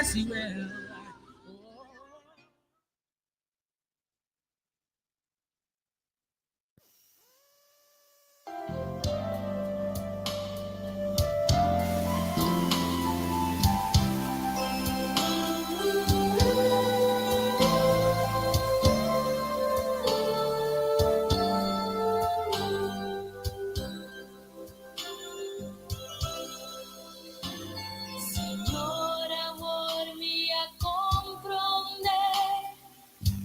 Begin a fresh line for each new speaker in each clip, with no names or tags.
Yes, he will.
Señor, awor mi a comprende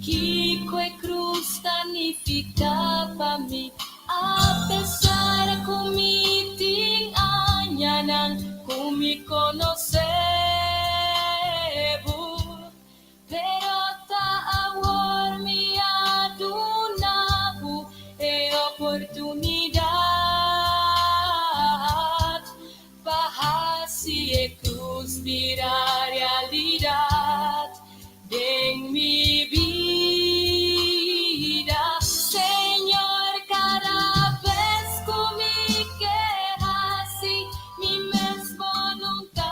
Kiko e cruz ta nifica pa mi. A pesar cu mi tin añanan cu mi conoce bo, pero ta awor mi a duna bo e oportunidad pa haci e cruz bira realidad den mi bida. Señor, cada bes cu mi ke haci mi mes boluntad,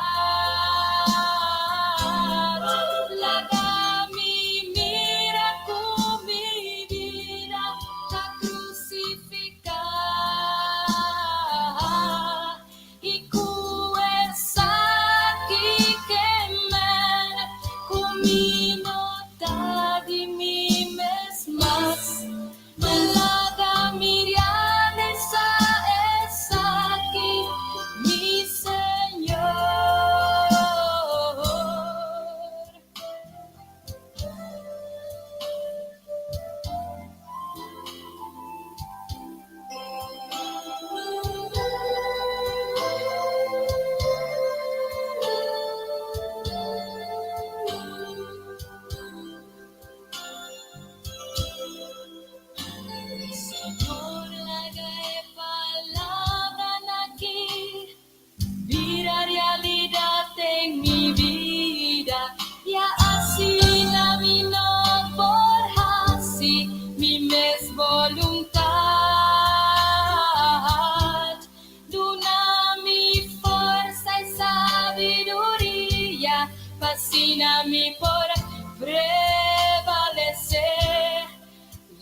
laga mi mira cu mi bida ta crucifica y cu esaki ke men cu mi no ta di mi mes mas. Laga mi realisa esaki, mi Señor. Señor, laga e palabranan aki bira realidad den mi bida, ya asina mi no por haci mi mes boluntad. Duna mi forsa y sabiduria, pa asina mi por prevalece.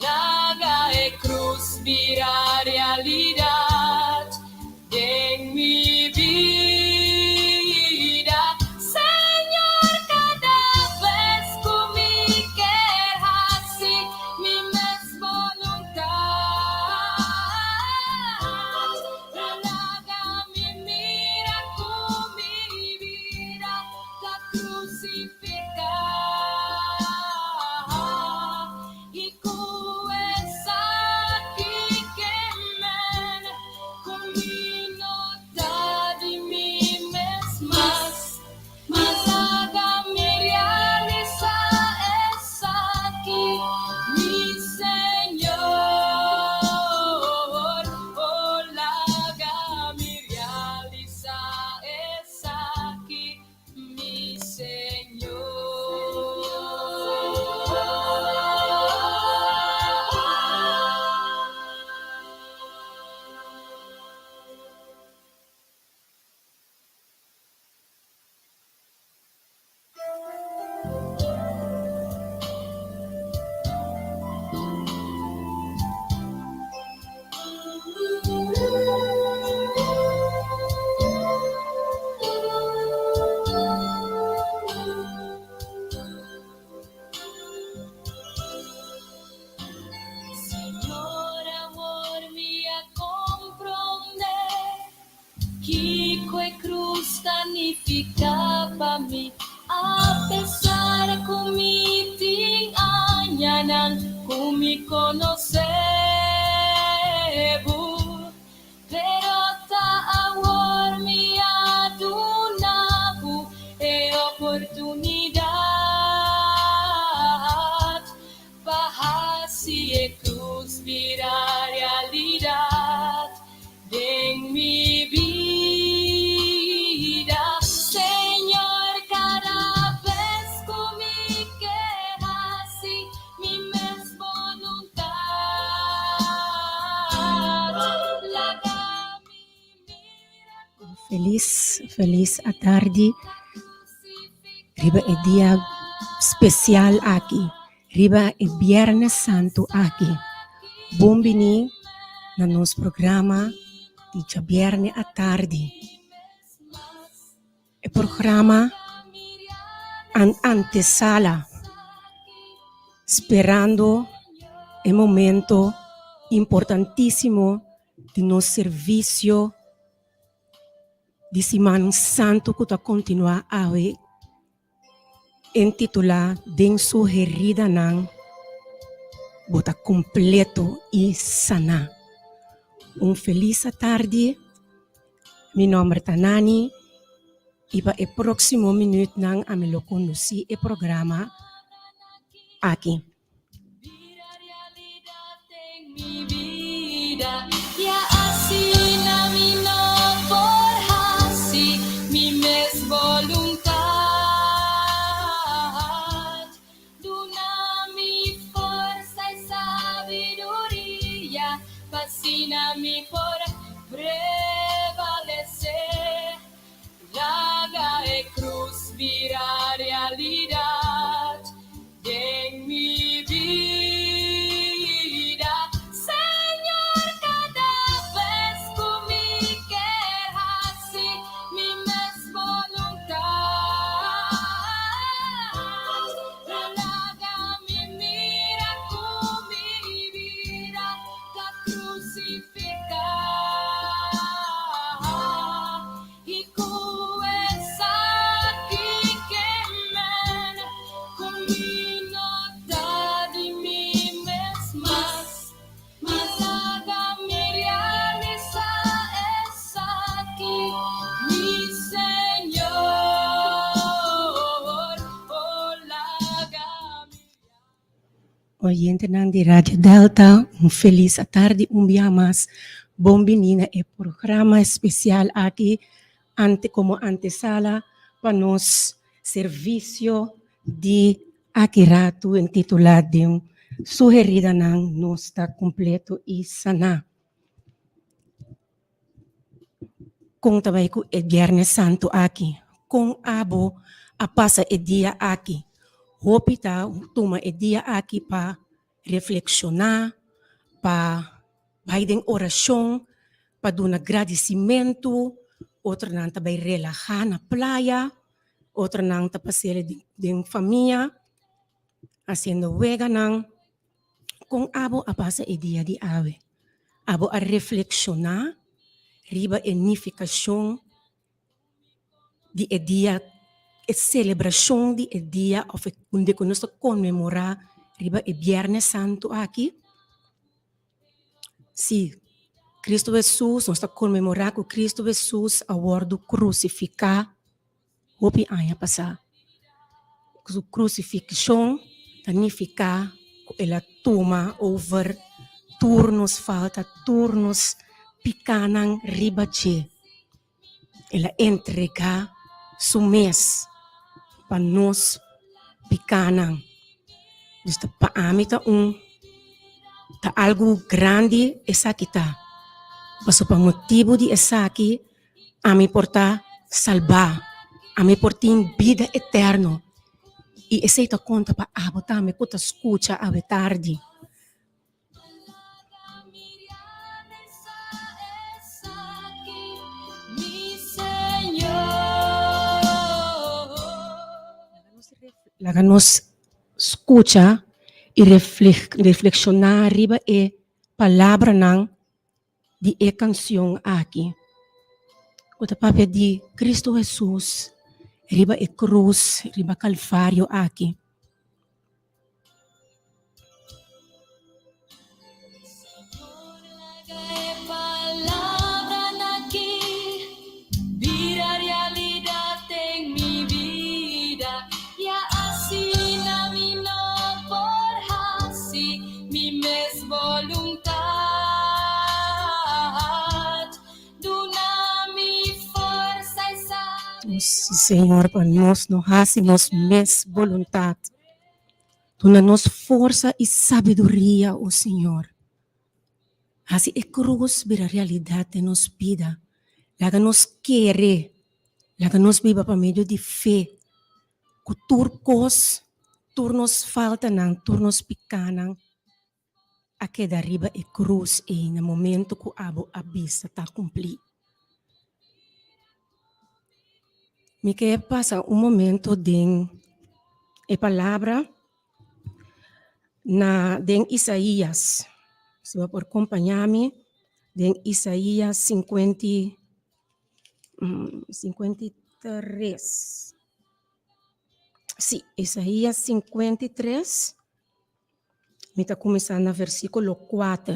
Laga e cruz bira realidad den mi bida. Señor, cada bes cu mi kier haci mi mes boluntad, laga mi mira cu mi bida ta crucifica y cu esaki ke men cu mi no ta di mi mes mas. Laga mi realisa esaki, mi Señor. Oh, laga mi realisa esaki, mi Señor. Señor, awor mi a comprende Kiko e cruz ta nifica pa mi. A pesar cu mi tin añanan cu mi conoce bo, pero ta awor mi a duna bo e oportunidad pa haci e cruz bira realidad den mi bida. Señor, cada bes cu mi ke haci mi mes boluntad, laga mi mira
Felis, felis atardi.
Riba e dia spesial aki, riba e Biernes Santu aki. Bon bini na nos programa di djabierne atardi. E programa an antesala, sperando e momento importantisimo di nos servisio di Siman Santu ku ta kontinuá awe intitulá Den Su Heridanan Bo Ta Kompleto i Saná. Un felis atardi, mi nòmber ta Nani i pa e próksimo minütnan ami lo kondusí e programa aki.
Laga e cruz bira realidad den mi bida. Señor, cada bes cu mi kier haci mi mes voluntad, laga mi mira cu mi bida ta crucifica. I ku esaki ke men ku mi no ta di mi mes mas. Mi laga mi realisá esaki, mi Señor, oh laga mi.
Oyentenan di Radio Delta, un felis atardi un bia mas. Bon bini na e programa especial aki ante como antesala pa nos servicio di aki ratu intitula Den Su Heridanan Nos Ta Completo y Sana. Kon ta bai ku e Biernes Santu aki? Kon abo a pasa e dia aki? Hopi ta tuma e dia aki pa reflekshoná, pa bai den orashon, pa duna gradisimentu, otronan ta bai relahá na playa, otronan ta pas'el den famia, hasiendo weganan. Kon abo a pasa e dia di awe? Abo a reflekshoná riba e nifikashon di e dia, e selebrashon di e dia òf e unda ku nos ta konmemorá riba e Bièrnè Santu aki? Sí, Kristu Hesus, nos ta konmemorá ku Kristu Hesus a wòrdu krusifiká Hopi aña pasá, su krusifikashon ta nifiká ku el a tuma over tur nos falta, tur nos pikánan riba dje. El a entregá su mes pa nos pikánan. Dus ta pa ami ta un ta algu grandi esaki ta. Pasobra pa motibu di esaki Ami por ta salbá, ami por tin bida eterno. I esei ta konta pa abo tambe ku ta skucha awe tardi. Laga nos skucha i reflekshoná riba e palabranan di e kansion aki ku ta papia di Kristu Hesus riba e krus, riba Kalvario aki.
Mi mes boluntat, duna mi forsa i sabiduria.
Señor, pa nos no hasi nos mes boluntat. Duna nos forsa i sabiduria, o Señor. Hasi e krus bira realidat den nos bida. Laga nos kere, laga nos biba pa medio di fe. Ku tur kos, tur nos faltanan, tur nos pikanan a keda riba e krus ei na momento ku abo a bisa ta kumplí. Mi ke pasa un momento den e palabra na den Isaías. Si bo por kompañá mi den Isaías 53. Sí, Isaías 53. Mi ta kuminsá na versíkulo 4.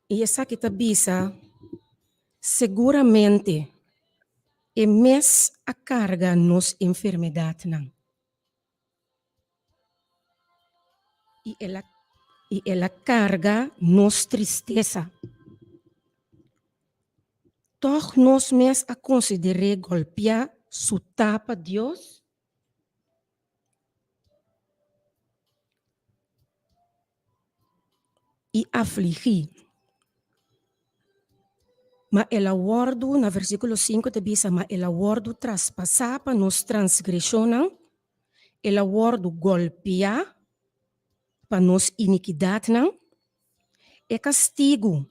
I esaki ta bisa, Seguramente e mes a karga nos enfermedatnan. I el a, i el a karga nos tristesa. Tòg nos mes a konsider'é gòlpiá, sutá pa Dios i afligí. Ma el a wòrdu, na versíkulo sinku ta bisa, ma el a wòrdu traspasá pa nos transgreshonnan, el a wòrdu gòlpiá pa nos inikidatnan. E kastigu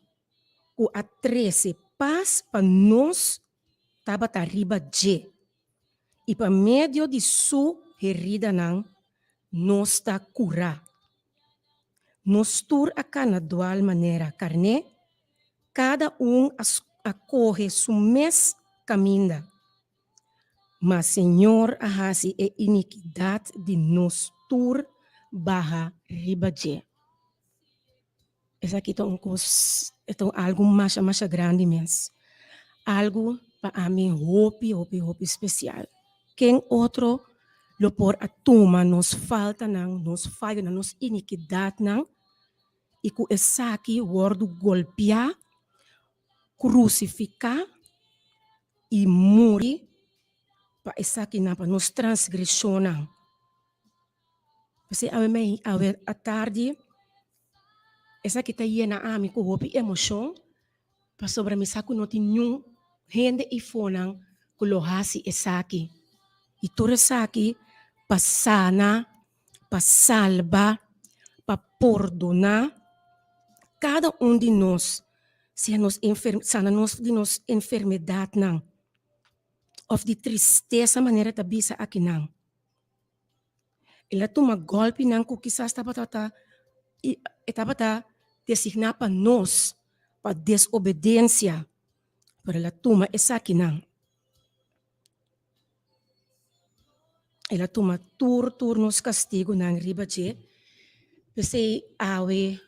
ku a trese pas pa nos tabata riba dje, i pa medio di su heridanan nos ta kurá. Nos tur a kana dual manera karné, kada un a kohe su mes kaminda. Ma Señor a hasi e inikidat di nos tur baha riba dje. Esaki ta un kos, e ta algu masha masha grandi mes. Algu pa ami hopi hopi hopi spesial. Ken otro lo por a tuma nos faltanan, nos fayonan, nos inikidatnan i ku esaki wòrdu golpiá, krusifiká i muri pa esakinan, pa nos transgreshonnan. P'esei awe mei, awe atardi, esaki ta yena ami ku hopi emoshon, pasobra mi sa ku no tin niun hende ifonan ku lo hasi esaki. I tur esaki pa sana, pa salba, pa pordoná kada un di nos, sea nos enfer, sana nos di nos enfermedatnan òf di tristesa manera ta bisa akinan. El a tuma gòlpinan ku kisas tabata ta i e tabata designá pa nos pa desobedensia, pero el a tuma esakinan. El a tuma tur tur nos kastigunan riba dje. P'esei awe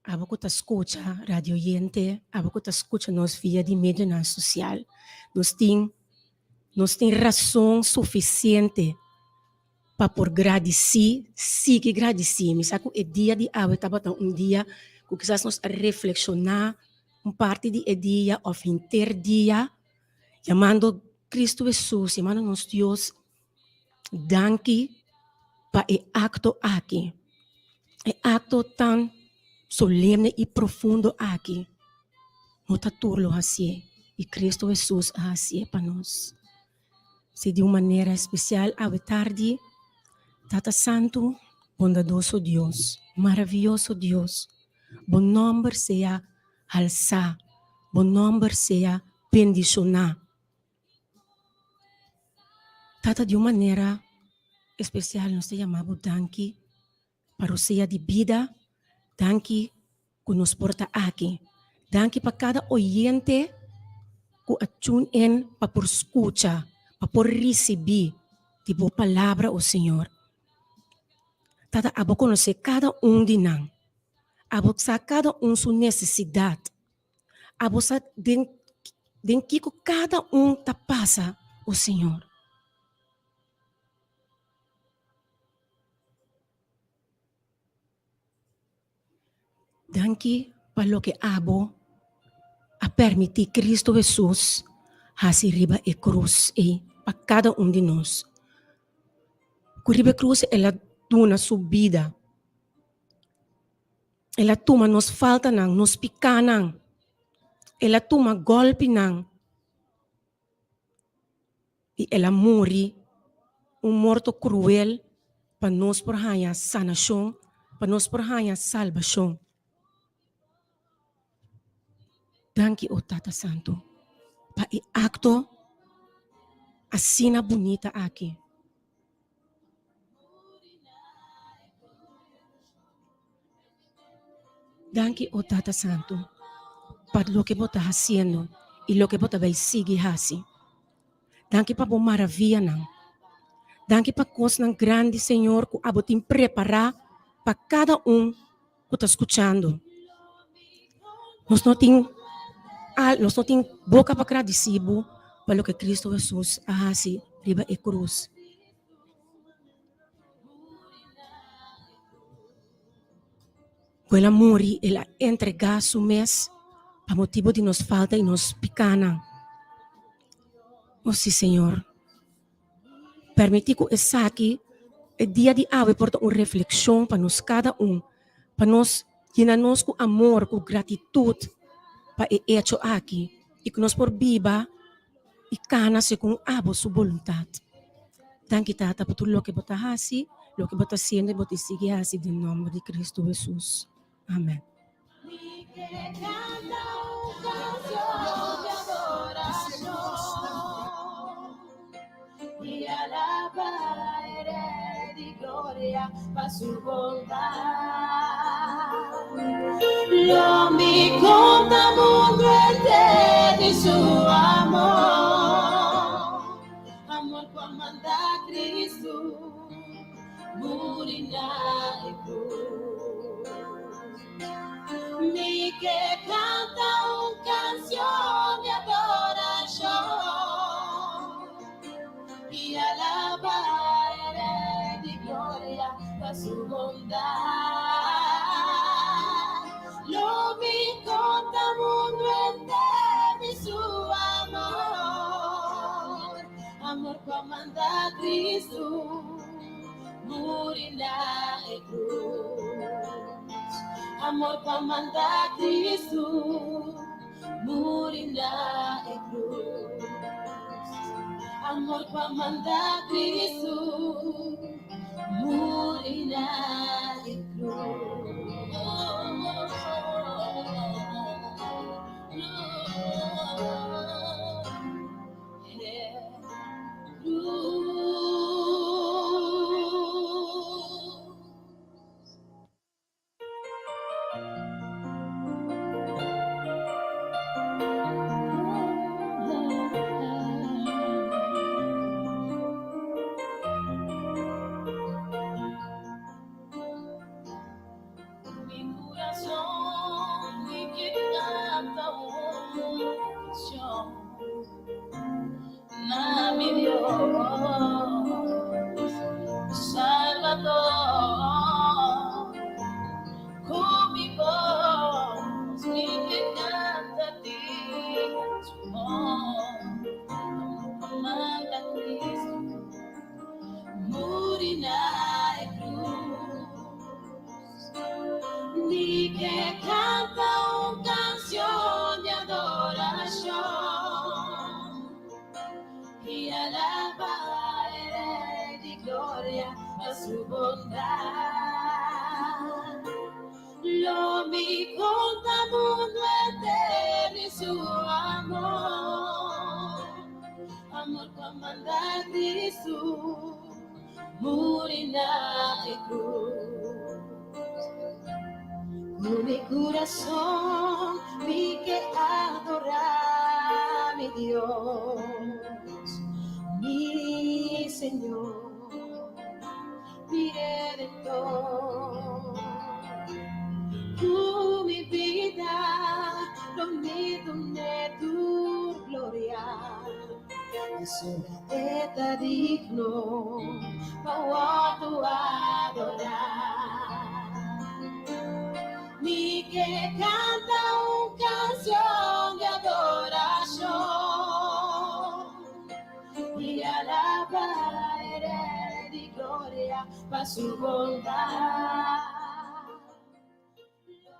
abo ku ta skucha radio oyente, abo ku ta skucha nos via di medionan sosial, nos tin Nos tin rason sufisiente pa por gradisí, sigui gradisí. Mi sa ku e dia di awe tabata un dia ku kisas nos a reflekshoná un parti di e dia òf henter dia, yamando Kristu Hesus, yamando nos Dios danki pa e akto aki, e akto tan solemne i profundo aki. No ta tur lo hasié, i Kristu Hesus a hasié pa nos. Si di un manera spesial awe tardi, Tata Santu, bondadoso Dios, maravioso Dios, Bo nòmber sea halsá, Bo nòmber sea bendishoná. Tata, di un manera espesial nos ta yama Bo danki pa rosea di bida, danki ku nos por ta aki. Danki pa kada oyente ku a tune in pa por skucha, pa por risibí di Bo palabra, o Señor. Tata, abo konosé kada un di nan. Abo sa kada un su nesesidat. Abo sa den den kiko kada un ta pasa, o Señor. Danki pa loke abo a permití Cristo Hesus hasi riba e krus ei pa kada un di nos. Ku riba e krus el a duna su bida. El a tuma nos faltanan, nos pikánan. El a tuma gòlpinan. I el a muri. Un morto kruel pa nos por haña sanashon, pa nos por haña salbashon. Danki, o Tata Santu, pa e akto asina bunita aki. Danki, o Tata Santu, pa loke bo ta hasiendo i loke bo ta bai sigui hasi. Danki pa bo maravianan. Danki pa kosnan grandi, Señor, ku abo tin prepará pa kada un ku ta skuchando. Nos no tin al, nos no tin boka pa gradisí bo pa loke Kristu Hesus a hasi riba e krus. Ku el a muri, el a entregá su mes pa motibu di nos falta i nos pikánan. O sí, Señor, permití ku esaki, e dia di awe por ta un reflekshon pa nos kada un, pa nos yena nos ku amor, ku gratitut pa e echo aki i ku nos por biba i kana segun abo su boluntat. Danki Tata pa tur loke bo ta hasi, loke bo ta hasiendo i bo ta sigui hasi den nomber di Cristo Hesus. Amen.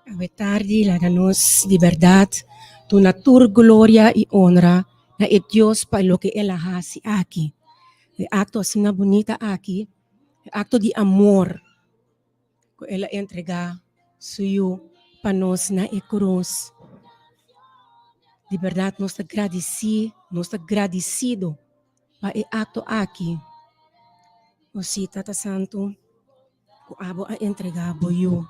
Awe tardi laga nos di bèrdat duna tur gloria i onra na e Dios pa loke el a hasi aki. E acto asina bunita aki, e acto di amor cu El a entrega Su Yu pa nos na e cruz. Di berdad nos ta gradici, nos ta gradicido pa e acto aki. O si, Tata Santu, cu abo a entrega bo Yu,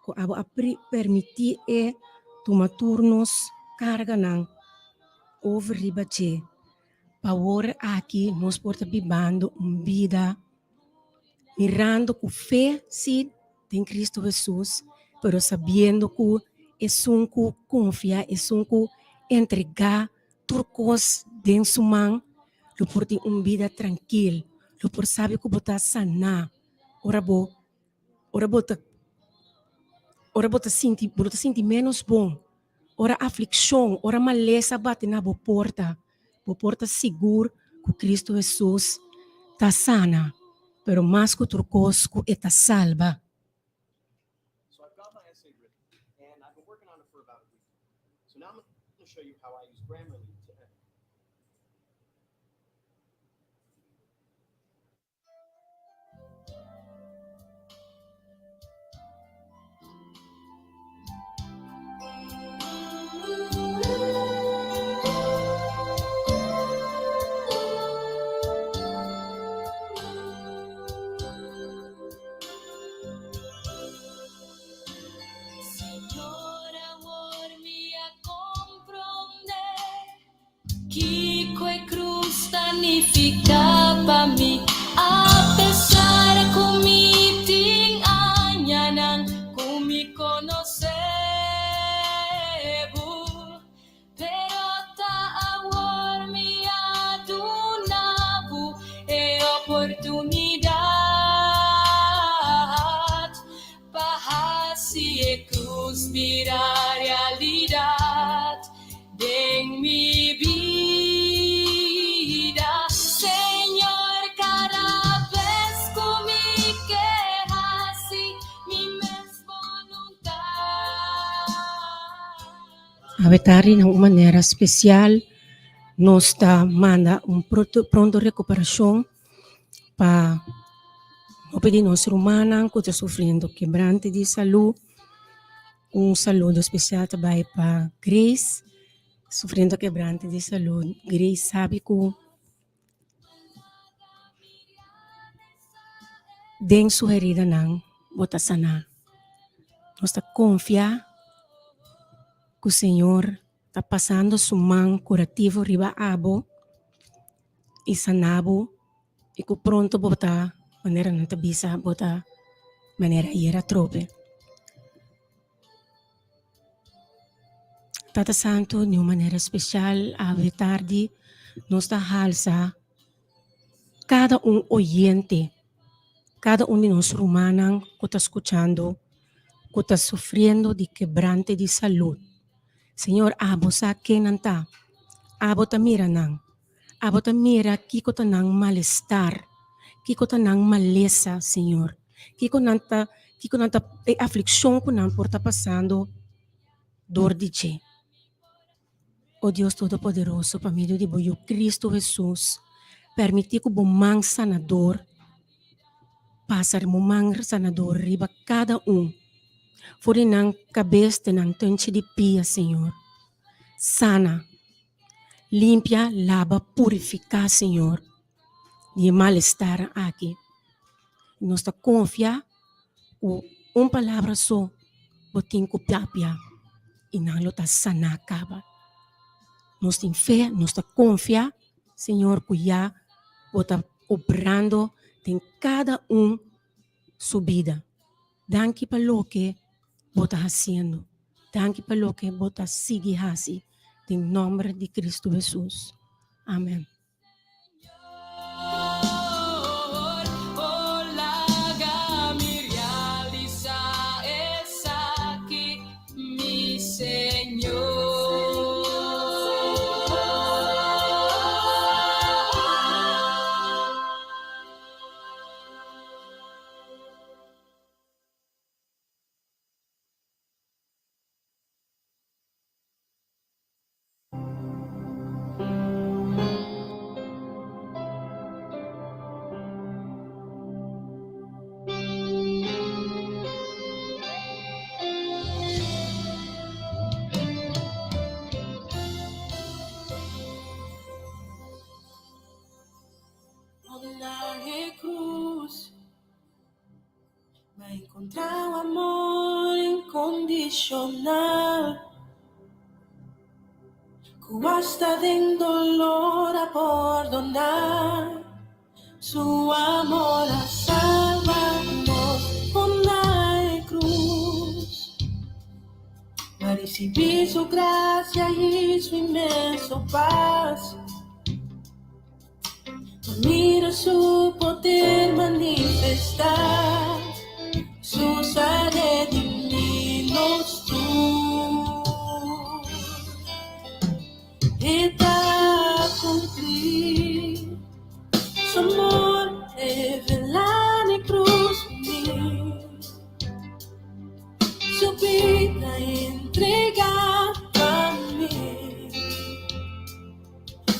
cu abo a permiti e tuma tur nos carganan over riba dje. Pa awor aki nos por ta bibando un bida mirando ku fe, sí, den Cristo Hesus, pero sabiendo ku esun ku konfia, esun ku entregá tur kos den su man, lo por tin un bida trankil, lo por sabi ku bo ta saná ora bo ora bo ta ora bo ta sinti bo no ta sinti ménos bon. Ora aflikshon, ora malesa bati na bo porta, bo por ta sigur ku Kristu Hesus ta sana, pero mas ku tur kos ku e ta salba.
Señor, awor mi a comprende. Kiko e krus ta nifiká pa mi? Apesar ku mi tin añanan ku mi konosé bo, pero ta awor mi a duna bo e oportunidat pa hasi e krus bira realidat. Den mi bida, Señor, cada bes cu mi ke haci mi mes voluntad.
Awe tardi na un manera spesial nos ta manda un pronto rekuperashon pa hopi di nos rumannan ku ta sufriendo kebrante di salú. Un saludo spesial ta bai pa Grace, sufriendo kebrante di salud. Grace sabi ku den su heridanan bo ta saná. Nos ta konfia ku Señor ta pasando su man kurativo riba abo i saná bo i ku pronto bo ta manera nan ta bisa bo ta manera ayer atrobe. Tata Santu di un manera spesial awe tardi nos ta halsa kada un oyente, kada un di nos rumannan ku ta skuchando ku ta sufriendo di kebrante di salud. Señor abo sa ken nan ta, abo ta mira nan. Abo ta mira kiko ta nan malestar, kiko ta nan malesa, Señor. Kiko nan ta, kiko nan ta, e aflikshon ku nan por ta pasando dor di dje. O Dios Todopoderoso, pa medio di bo Yu Kristu Hesus, permití ku bo man sanador pasa bo man sanador riba kada un, for di nan kabes te nan tenchi di pia, Señor. Sana. Limpia, laba, purifiká, Señor, di e malestar aki. Nos ta konfia ku un palabra so bo tin ku papia i nan lo ta saná kaba. Nos tin fe, nos ta konfia, Señor, ku ya bo ta obrando den kada un su bida. Danki pa loke bo ta hasiendo. Danki pa loke bo ta sigui hasi. Den nomber di Cristo Hesus. Amen.
Encontra un amor incondicional Cu hasta den dolor a pordona Su amor a salba nos na e cruz Pa ricibi su gracia y su inmenso paz Pa mira su poder manifesta Jesus a redimi nos tur E ta cumpli Su amor revela n'e cruz pa mi Su bida entrega pa mi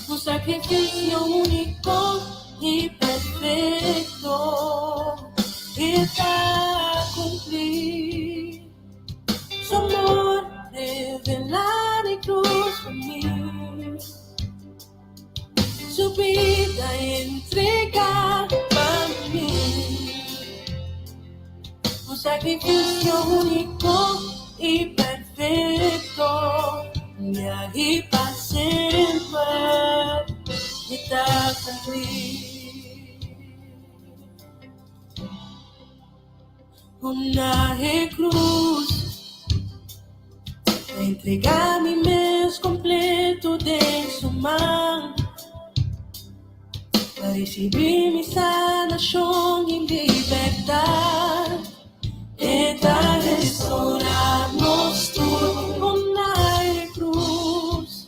Un sacrificio unico y perfecto E ta cumpli Su amor revela n'e cruz pa mi Su bida entrega pa mi Un sacrificio unico y perfecto Y pa semper E ta cumpli Na e cruz A entrega mi mes completo den su man Pa ricibi mi sanacion y libertad E ta restaura nos tur na e cruz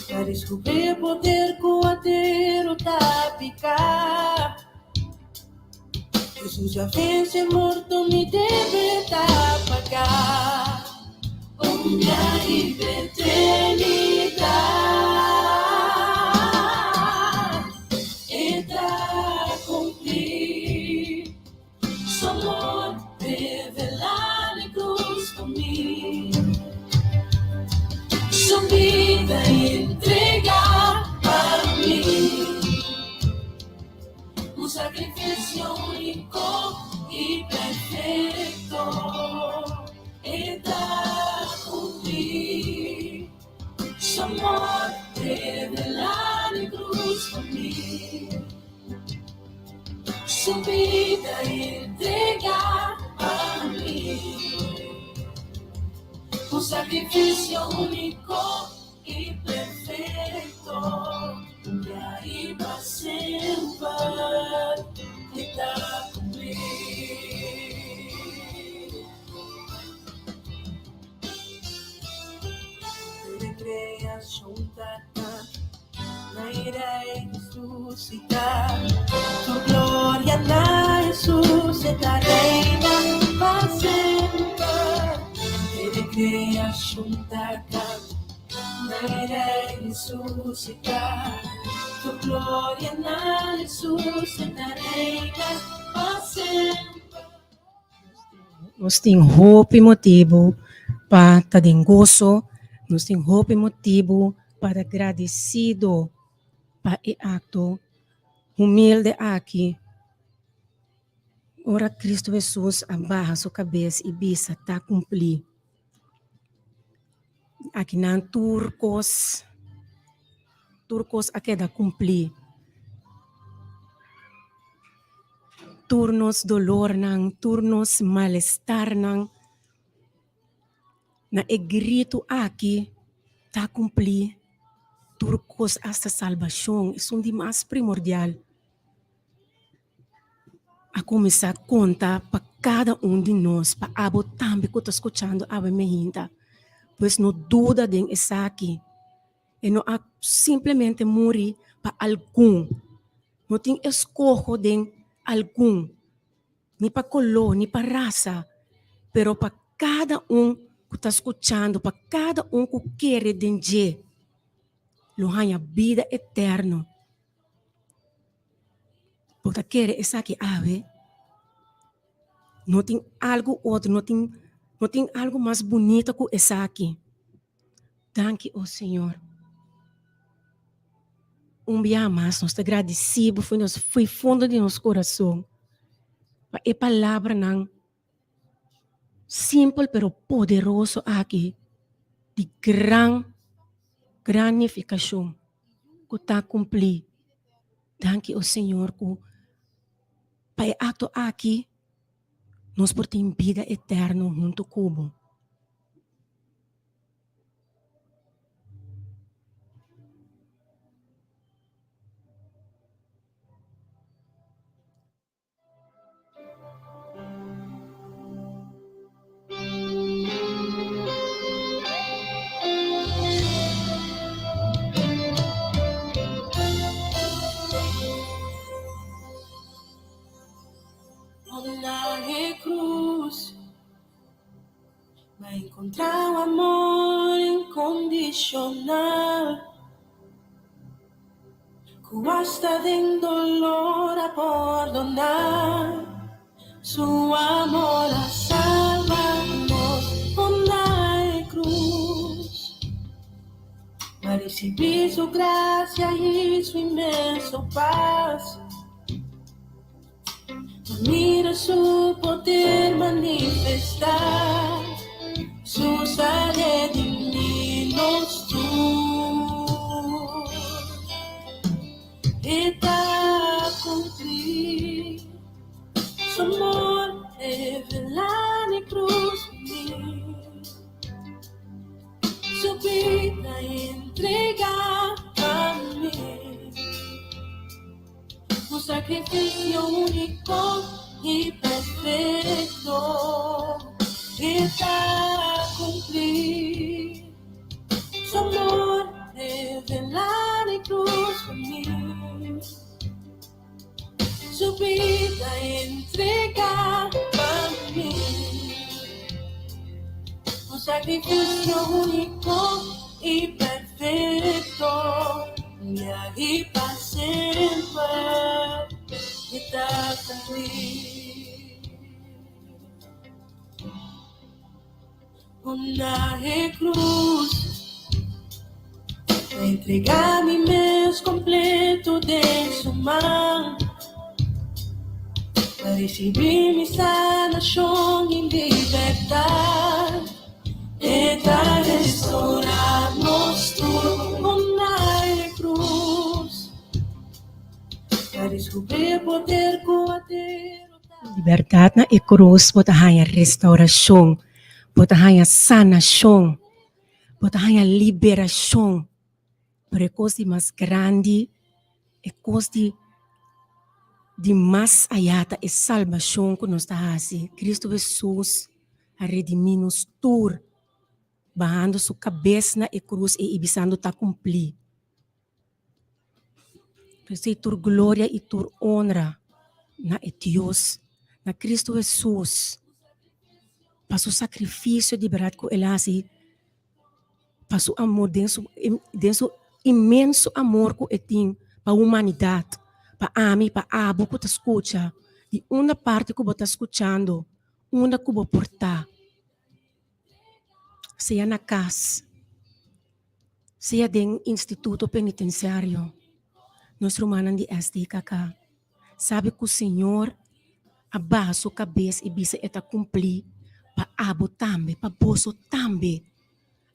Pa descubri poder cu a derota pica Jesus a vence morto mi debe ta paga Un biahe pa eternidad E ta cumpli Su amor revela n'e cruz pa mi Su bida entrega pa mi Un sacrificio unico y perfecto E ta cumpli Su amor revela n'e cruz pa mi Su bida entrega pa mi Un sacrificio unico y perfecto Y pa semper E ta cumpli. Recreacion ta na Rey resucita Tur gloria na Jesus E ta reina pa semper Recreacion ta na Rey resucita Tur gloria na Jesus E ta reina pa semper.
Nos tin hopi motibu pa ta den goso, nos tin hopi motibu pa ta gradisido pa e akto humilde aki. Ora Kristu Hesus a baha su kabes i bisa, Ta kumplí. Akinan tur kos, tur kos a keda kumplí. Tur nos dolornan, tur nos malestarnan, na e gritu aki ta kumplí. Tur kos asta salbashon, esun di mas primordial. A kuminsá konta pa kada un di nos, pa abo tambe ku ta skuchando awe meinta. Pues no duda den esaki. E no a simplemente muri pa algun. No tin eskoho den algun, ni pa koló, ni pa rasa, pero pa kada un ku ta skuchando, pa kada un ku kere den dje, lo haña bida eterno. Bo ta kere esaki awe? No tin algu otro, no tin, no tin algu mas bunito ku esaki. Danki, o Señor. Un bia mas nos ta gradisí Bo for nos, for fondo di nos kurason. pa e palabranan simpel pero poderoso aki di gran, gran nifikashon ku ta kumplí. Danki, o Señor, ku pa e akto aki nos por tin bida eterno huntu ku bo.
Na e cruz M'a encontra un amor incondicional Cu hasta den dolor a pordona Su amor a salba nos Na e cruz M'a ricibi su gracia y su inmenso paz Mira su poder manifestá, Su sa redimí nos tur. E ta cumplí su amor revelá n'e cruz pa mi. Su bida entregá pa mi. Un sacrificio único y perfecto E ta cumplí Su amor revelá n'e cruz pa mi Su bida entregá pa mi Un sacrificio único y perfecto Ya y pa semper E ta cumplí Na e cruz Ta entrega mi mes completo den su man Pa ricibi mi sanacion y libertad E ta restaura nos tur Na e cruz Ta descubri e poder cu a derota.
Libertad na e cruz bo ta haña restauracion, bo ta haña sanacion, bo ta haña liberacion. Pero e cos di mas grandi, e cos di di mas aya ta e salbacion cu nos ta haci. Cristo Jesus a redimi nos tur, bahando su cabes na e cruz ei y bisando ta cumpli. P'esei tur gloria i tur onra na e Dios, na Cristo Hesus, pa su sacrificio di berdad cu el a haci, pa su amor, den su den su inmenso amor cu e tin pa humanidad, pa ami, pa abo cu ta scucha, di unda parti cu bo ta scuchando, unda cu bo por ta, sea na cas. Sea den instituto penitenciario, nos rumannan di SDKK sabi cu Señor a baha su cabes y bisa e ta cumpli pa abo tambe, pa boso tambe,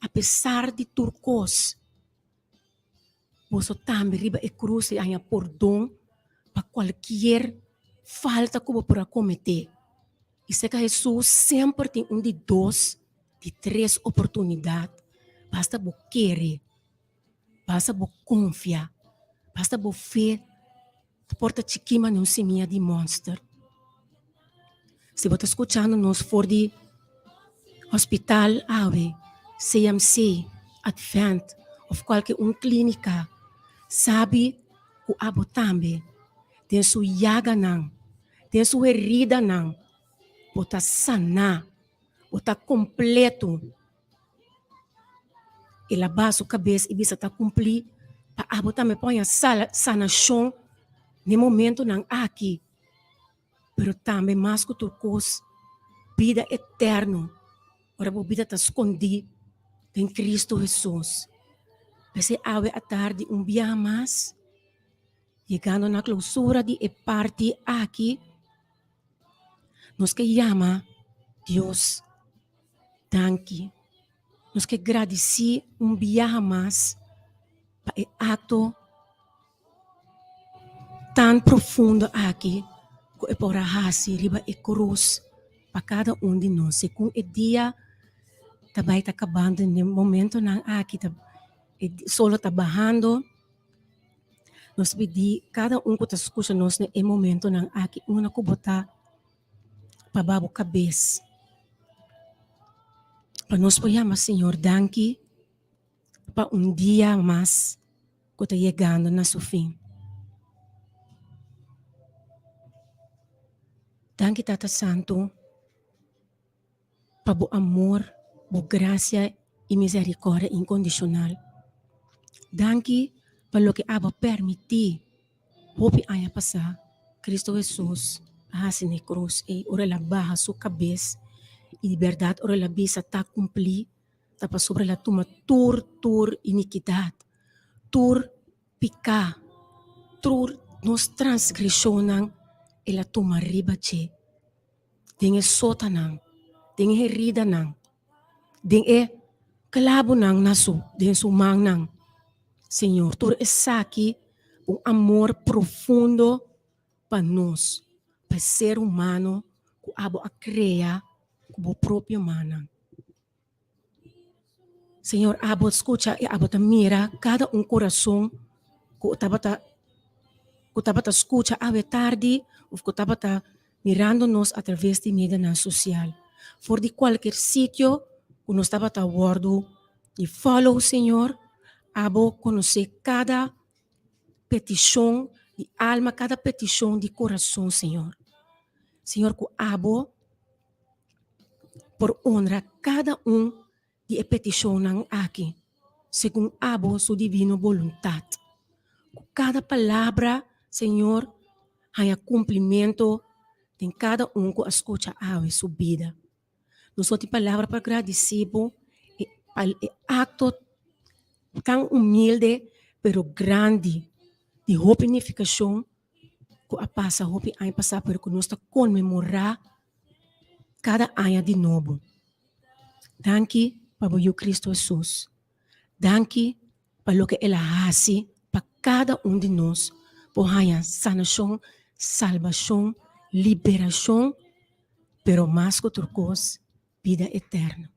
a pesar di tur cos, boso tambe riba e cruz a haña pordon pa cualkier falta cu bo por a comete. Y seca Hesus semper tin un di dos, di tres oportunidad. Basta bo kere, basta bo confia, basta bo fe ta por ta chiki mane un semilla di monster. Si bo ta scuchando nos for di hospital awe, CMC, Advent of cualke un clinica, sabi cu abo tambe den su yaganan Den su heridanan bo ta saná, bo ta kompleto. El a baha su kabes i bisa ta kumplí pa abo tambe por haña sanashon den momentonan aki. Pero tambe mas ku tur kos, bida eterno, ora bo bida ta skondí den Kristu Hesus. P'esei awe atardi un biaha mas. Yegando na klousura di e parti aki, Nos ke yama Dios danki. Nos ke gradisí un biaha mas pa e akto tan profundo aki ku e por a hasi riba e krus pa kada un di nos. Segun e dia ta bai ta kabando den e momentonan aki ta e solo ta bahando. Nos pidi kada un ku ta skucha nos na e momentonan aki unda ku bo ta pa ba bo kabes pa nos por yama Señor danki pa un dia mas ku ta yegando na su fin. Danki Tata Santu pa bo amor, bo grasia i miserikòrdia inkondishonal. Danki pa loke abo a permití hopi aña pasá Cristo Hesus a hasi na e krus ei ora el a baha su kabes i di bèrdat ora el a bisa ta kumplí ta pasobra el a tuma tur tur inikidat, tur piká, tur nos transgreshonnan el a tuma riba dje. Den e sotanan, den e heridanan, den e klabunan na su den su mannan. Señor, tur esaki un amor profundo pa nos, pa e ser humano ku abo a krea ku bo propio mannan. Señor, abo skucha i abo ta mira kada un kurason ku tabata ku tabata skucha awe tardi òf ku tabata mirando nos atraves di medianan sosial. For di kualker sitio ku nos tabata wòrdu di follow, Señor, abo konosé kada petishon di alma, kada petishon di kurason, Señor. Señor, ku abo por honra kada un di e petishonnan aki segun abo su divino boluntat. Ku kada palabra, Señor, haña kumplimentu den kada un ku a skucha awe su bida. Nos no tin palabra pa gradisí bo e pa e akto tan humilde pero grandi di hopi nifikashon ku a pasa hopi aña pasá pero ku nos ta konmemorá kada aña di nobo. Danki pa bo Yu Kristu Hesus. Danki pa loke el a hasi pa kada un di nos por haña sanashon, salbashon, liberashon, pero mas ku tur kos, bida eterno.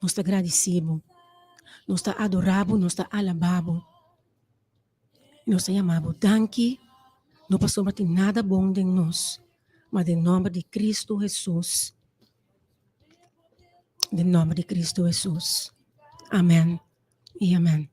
Nos ta gradisí bo, nos ta adorá bo, nos ta alabá bo. Nos ta yama bo danki, no pasobra tin nada bon den nos, ma den nòmber di Kristu Hesus. Den nòmber di Kristu Hesus. Amèn i amèn.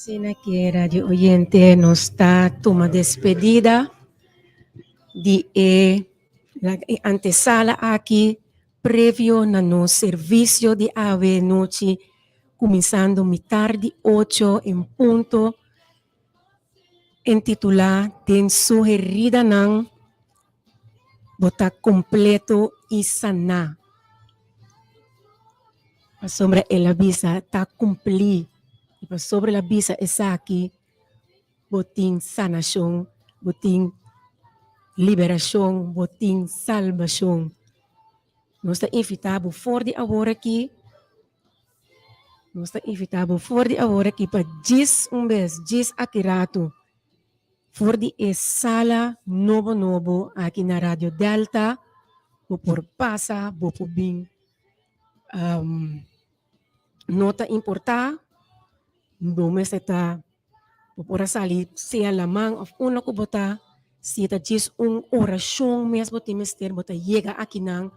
Asina ke radio oyente nos ta tuma despedida di e antesala aki previo na nos servisio di awe nochi kuminsando mitar di ocho en punto intitulá Den su heridanan bo ta kompleto i saná. Pasobra el a bisa ta kumplí i pasobra el a bisa esaki bo tin sanashon, bo tin liberashon, bo tin salbashon. Nos ta invitá bo for di awor aki, nos ta invitá bo for di awor aki pa djis un bes, djis aki ratu, for di e sala nobo nobo aki na Radio Delta, bo por pasa, bo por bin. No ta importá, bo mester ta Bo por a sali sea laman of unda ku bo ta, si ta djis un orashon mes bo tin mester, bo ta yega akinan,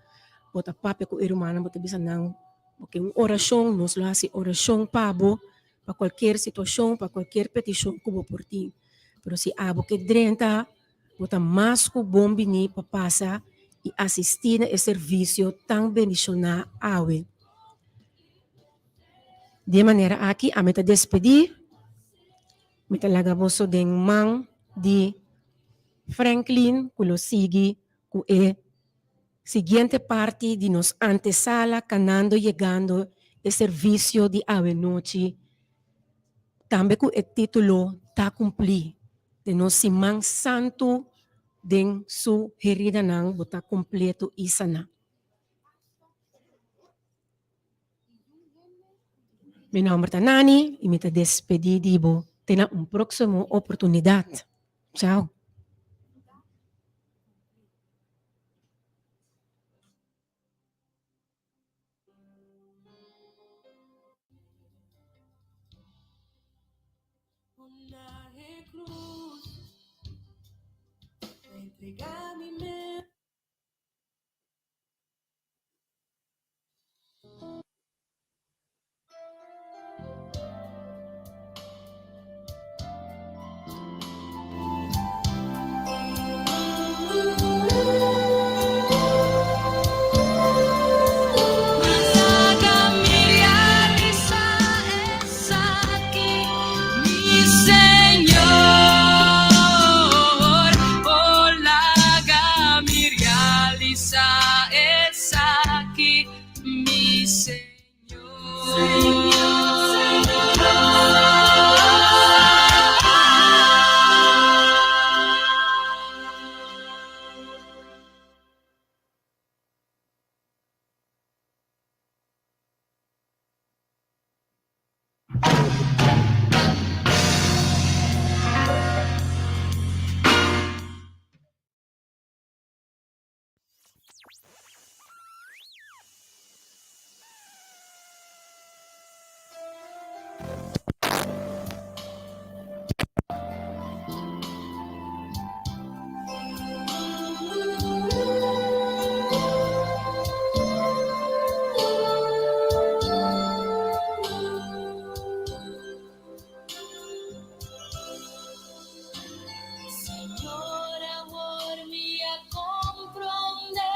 bo ta papia ku e rumannan, bo ta bisa nan bo ke un orashon, nos lo hasi orashon pa bo, pa kualkier situashon, pa kualkier petishon ku bo por tin. Pero si abo ke drenta, bo ta mas ku bon bini pa pasa i asistí na e servisio tan bendishoná awe. Di e manera aki ami ta despedí, mi ta laga boso den man di Franklin ku lo sigui ku e siguiente parti di nos antesala kanando yegando e servisio di awe nochi, tambe ku e título Ta Kumplí den nos siman santu den su heridanan bo ta kompleto i saná. Mi nomber ta Nani y mi ta despedi di bo te na un proximo oportunidad. Chao.
Señor, awor mi a comprende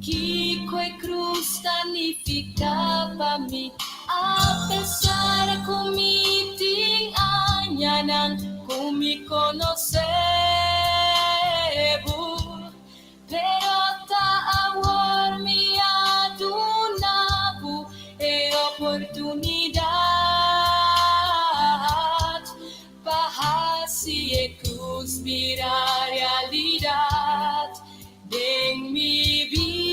kico e cruz ta nifica pa mi. A pesar cu mi tin añanan cu mi conoce bo, pero ta awor mi a duna bo e oportunidad pa haci e cruz bira realidad den mi bida.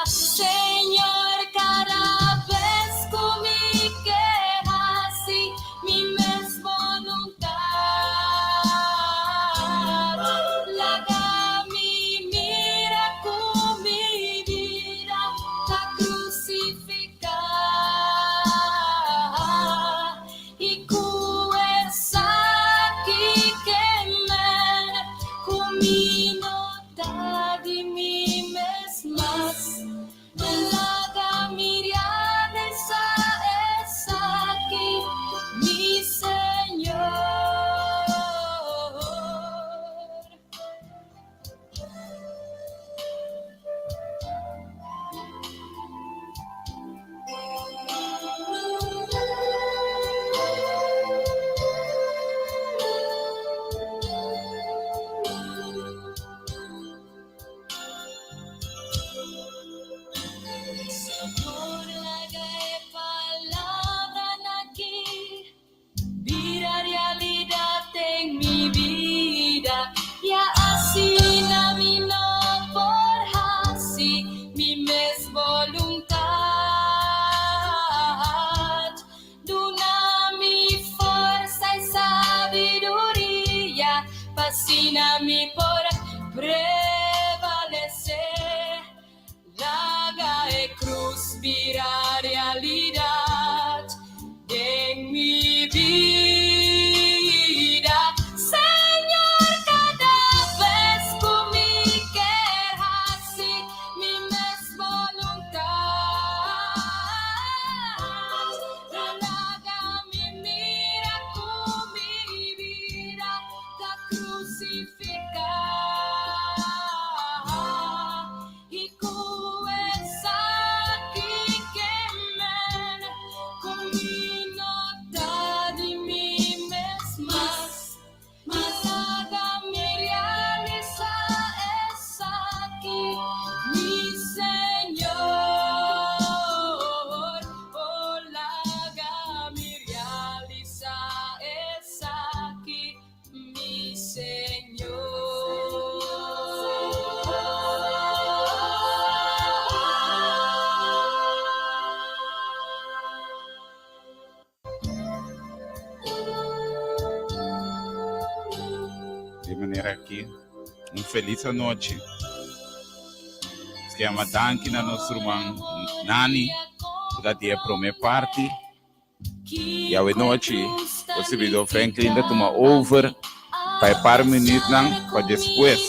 Señor, cada bes cu mi ke haci mi mes boluntad.
Un felis anochi. Nos ke yama danki na nos ruman Nani ku ta di e prome parti. I awe nochi bo sirbidor Franklin ta tuma over pa e par minütnan pa despues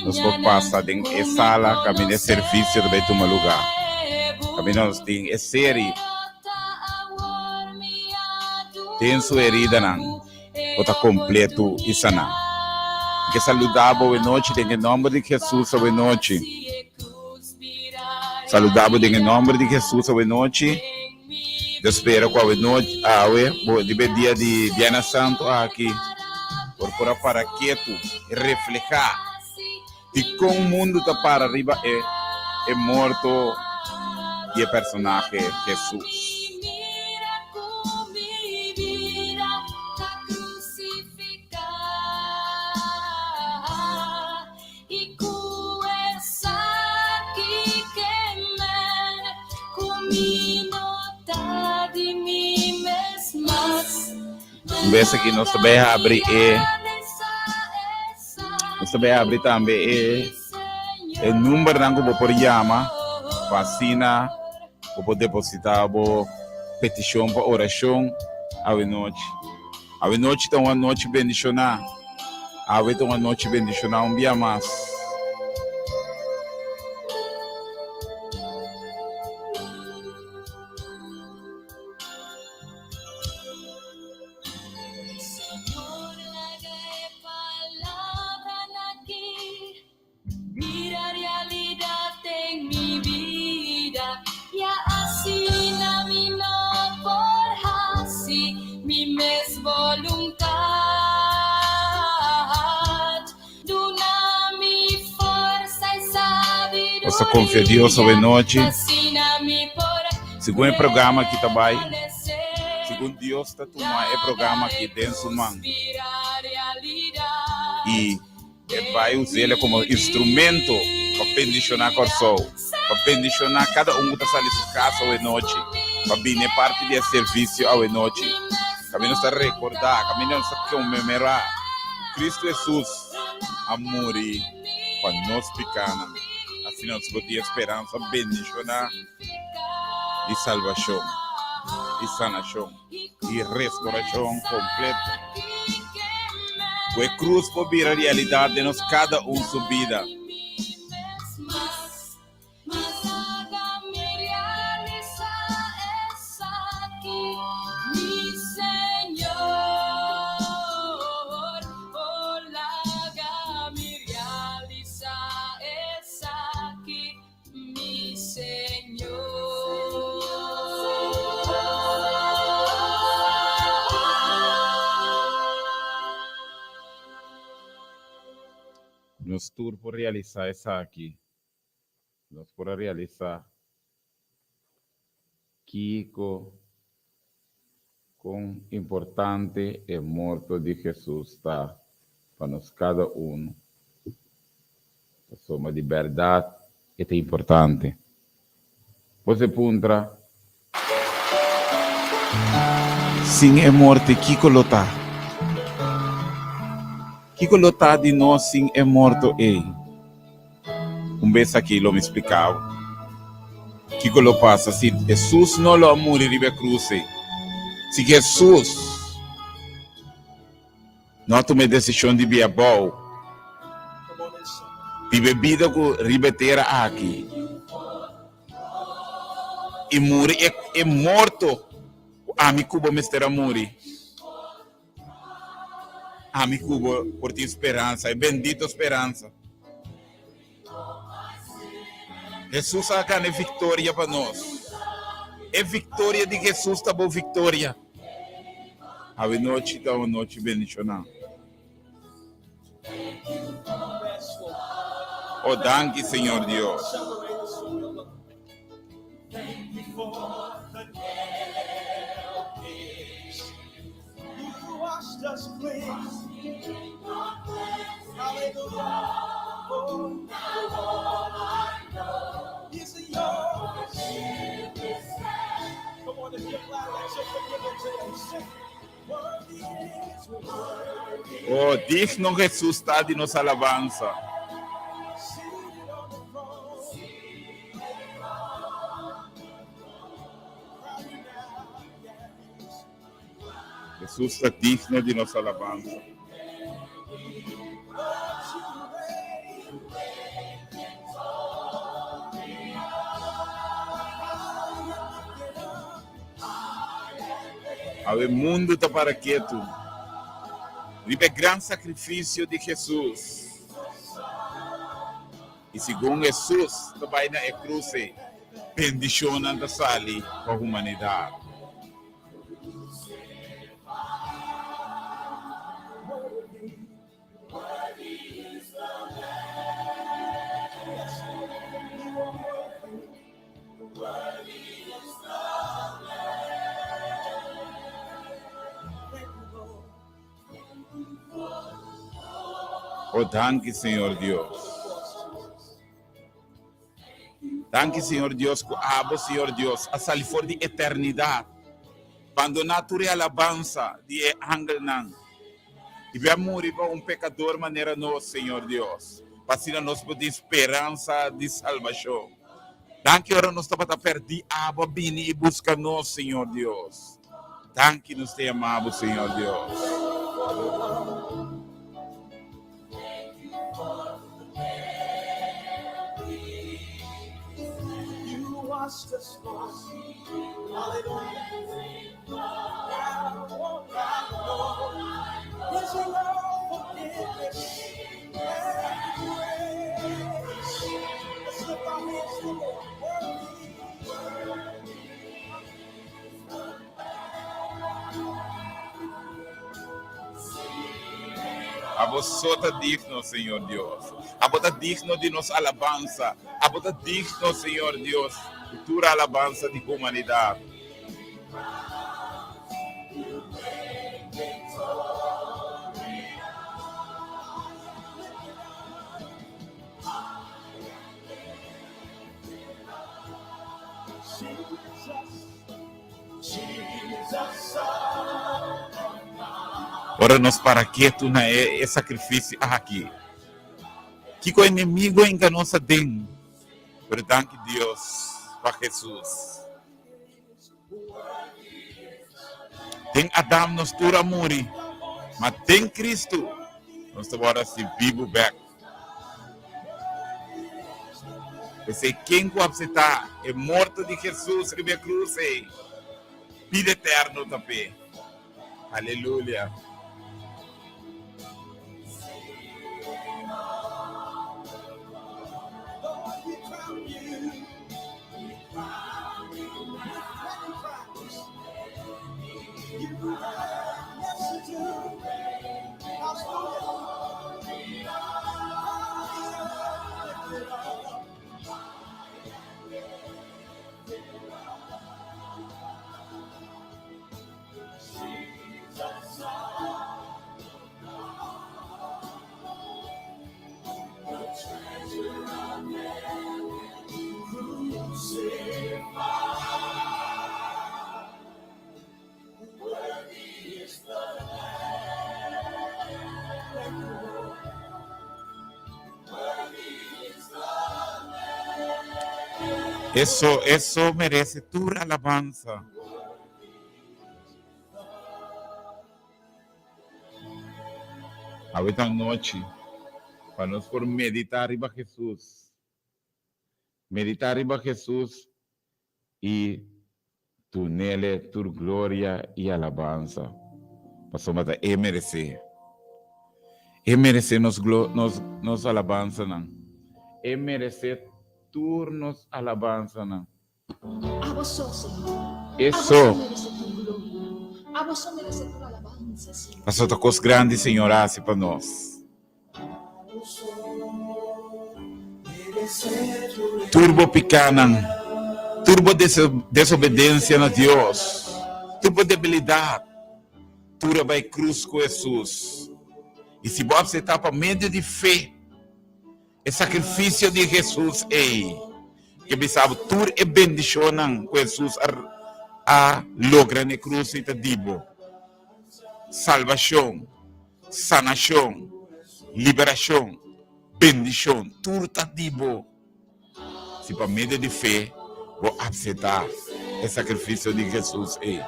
nos por pasa den e sala kaminda e servisio ta bai tuma lugá. Kaminda nos tin e seri Den su heridanan bo ta kompletu i saná. Mi ke saluda bo awe nochi den e nòmber di Hesus awe nochi. Saluda bo den e nòmber di Hesus awe nochi. Dios spera ku awe nochi, awe, bo riba e dia di Bièrnè Santu aki, por por a para ketu i reflehá dikon mundu ta para riba e e morto di e personahe Hesus.
I ku esaki ke men ku mi no ta di mi mes mas.
Un bes aki nos ta bay habri e nos ta bay habri tambe e e numbernan ku bo por yama pa asina bo por deposita bo petishon pa orashon awe nochi. Awe nochi ta un anochi bendishoná. Awe ta un anochi bendishoná un bia mas.
Señor laga e palabranan aki Bira realidad den mi bida, ya asina mi no por haci mi mes voluntad. Duna mi forsa y sabiduria,
Nos ta confia Dios awe nochi.
asina mi por
Segun e programa aki ta bai,
permanecer.
segun Dios ta tuma e programa aki den su man y E bai us'el komo instrumento pa bendishoná Kòrsou, pa bendishoná kada un ku ta sali su kas awe nochi, pa bini e parti di e servisio awe nochi. Kaminda nos ta rekordá, kaminda nos ta konmemorá ku Kristu Hesus a muri pa nos pikánan, asina nos por tin e speransa bendishoná di salbashon i sanashon. i restorashon kompleto. Ku e krus por bira realidat den nos kada un su bida.
Mi Señor.
Nos tur por realisá esaki. Nos por a realisá kiko, kon importante e morto di Hesus ta pa nos kada unu. Pasobra di bèrdat e ta importante. Bo se puntra, Sin e morte kiko lo ta? Kiko lo ta di nos sin e morto ei? Un bes aki lo mi spliká bo kiko lo pasa si Hesus no lo a muri riba e krus ei. Si Hesus No a tuma e desishon di bia bou, biba e bida ku riba e tera aki i muri e e morto ku ami ku bo mester a muri. Ami ku bo por tin speransa, e bendito speransa. Hesus a gana e viktoria pa nos. E viktoria di Hesus ta bo viktoria. Awe nochi ta un nochi bendishoná. Oh, danki Señor Dios. Oh, digno Jesus ta di nos alabansa. Jesus ta digno di nos alabansa. Awe mundu ta para ketu riba e gran sakrifisio di Hesus. I segun Hesus ta bai na e krus ei, bendishonnan ta sali pa humanidat. Oh, danki, Señor Dios. Danki, Señor Dios, ku abo, Señor Dios, a sali for di eternidat, bandoná tur e alabansa di e angelnan, i bo a muri pa un pekador manera nos, Señor Dios, pa asina nos por tin speransa di salbashon. Danki ora nos tabata pèrdí, abo a bini i buska nos, Señor Dios. Danki nos ta yama bo, Señor Dios. Abo so ta digno, Señor Dios. Abo ta digno di nos alabansa. Abo ta digno, Señor Dios, di tur alabansa di humanidad. Ora nos para ketu na e sakrifisio aki, kiko enemigo a hinka nos aden? Pero danki Dios pa Hesus. Den Adam nos tur a muri, ma den Kristu nos ta wòrdu hasi bibu bèk. P'esei ken ku apseptá e morto di Hesus riba e krus ei, bida eterno ta p'e. Aleluya! Eso, eso merece tur alabansa. Awe ta nochi pa nos por medita riba Jesus. Medita riba Jesus i dunele tur gloria i alabansa, pasobra ta E meresé. E meresé nos nos nos alabansanan. E meresé tur nos alabansanan.
Abo so, Señor.
E
Abo
so.
so merece tur gloria. Abo so merece tur alabansa, Señor.
Pasobra ta kos grandi Señor a hasi pa nos. Tur bo pikánan, tur bo desobedensia na Dios, tur bo debilidat, tur a bai krus ku Hesus. I si bo apseptá pa medio di fe e sakrifisio di Hesus ei, ke bisa bo tur e bendishonnan ku Hesus a logra na e krus ei ta di bo. Salbashon, sanashon, liberashon, bendishon, tur ta di bo. Si pa medio di fe bo apseptá e sakrifisio di Hesus ei,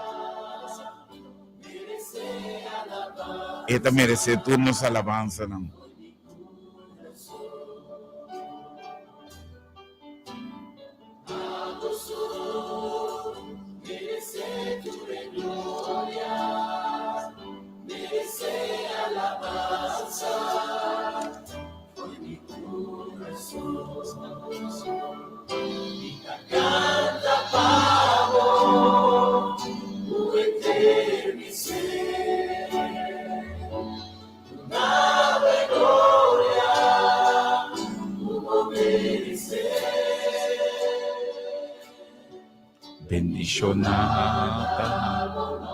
e ta meresé tur nos alabansanan. Bendishoná ta.